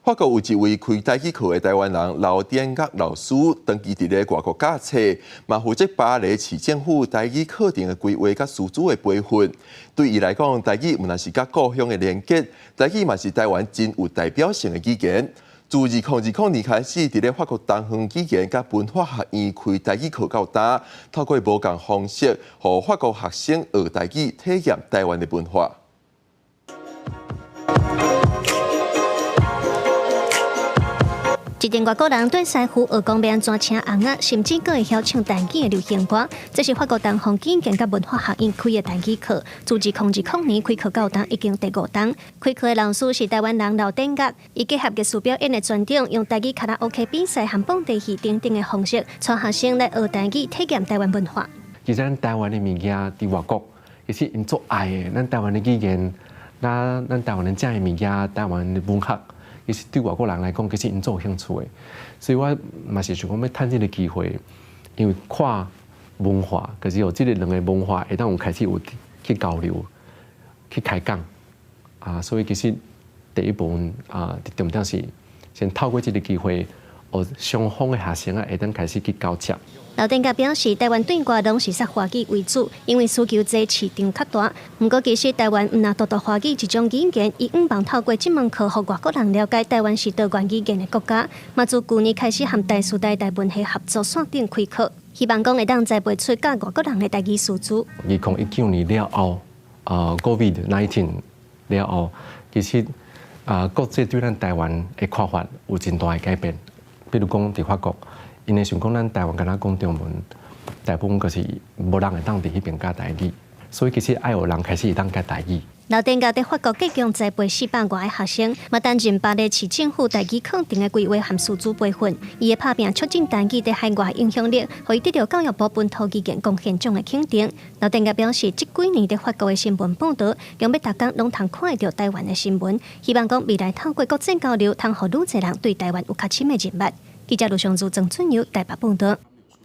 法國有一位開台語課的台灣人劉典岳老師，長期佇咧外國教冊，嘛負責巴黎市政府台語課程的規劃佮師資的培訓。對伊來講，台語毋但是佮故鄉的連結，台語嘛是台灣真有代表性的語言。自2020年開始，佇咧法國東方語言佮文化學院開台語課到今，透過無仝方式，予法國學生學台語，體驗台灣的文化。一陣外國人對師傅學講欲按怎請尪仔，甚至閣會曉唱台語的流行歌。這是法國東方語言佮文化學院開的台語課，自2020年開課到今已經第五冬。開課的老師是台灣人劉典岳，伊結合藝術表演的專長，用台語卡拉 OK 比賽和蹦地戲等等的方式，帶學生來學台語，體驗台灣文化。其實咱台灣的物件佇外國，其實𪜶足愛的，咱台灣的語言，咱台灣人食的物件，台灣的文學。其實對外國人來講，其實𪜶足有興趣的，所以我嘛是想講欲趁這个機會，因為跨文化，可是有這个兩个文化會當有開始有去交流、去開講啊，所以其實第一步啊，重點是先透過這个機會，予雙方的學生啊，會當開始去交接。劉典岳表示，台灣對外攏是說華語為主，因為需求濟，市場較大。毋過，其實台灣毋但獨獨華語一種語言，伊向望透過這門課，予外國人了解台灣是多元語言的國家。嘛自舊年開始和台師大台文系合作線頂開課，希望講會當栽培出教外國人的台語師資。2019年了後，啊，COVID-19 了後，其實啊，國際對咱台灣的看法有真大的改變。比如講，佇法國。𪜶會想講，咱台灣敢若講中文，大部分就是無人會當佇彼邊教台語，所以其實愛有人開始會當教台語。劉典岳佇法國計共栽培400外个學生，嘛擔任巴黎市政府台語課程的規劃和師資培訓。伊的拍拚促進台語佇海外影響力，予伊得著教育部本土語言貢獻獎的肯定。劉典岳表示，這幾年佇法國的新聞報導，講欲逐工攏通看會著台灣的新聞，希望講未來透過國際交流，通予愈濟人對台灣有較深的認識。記者盧尚如、曾春友台北報導。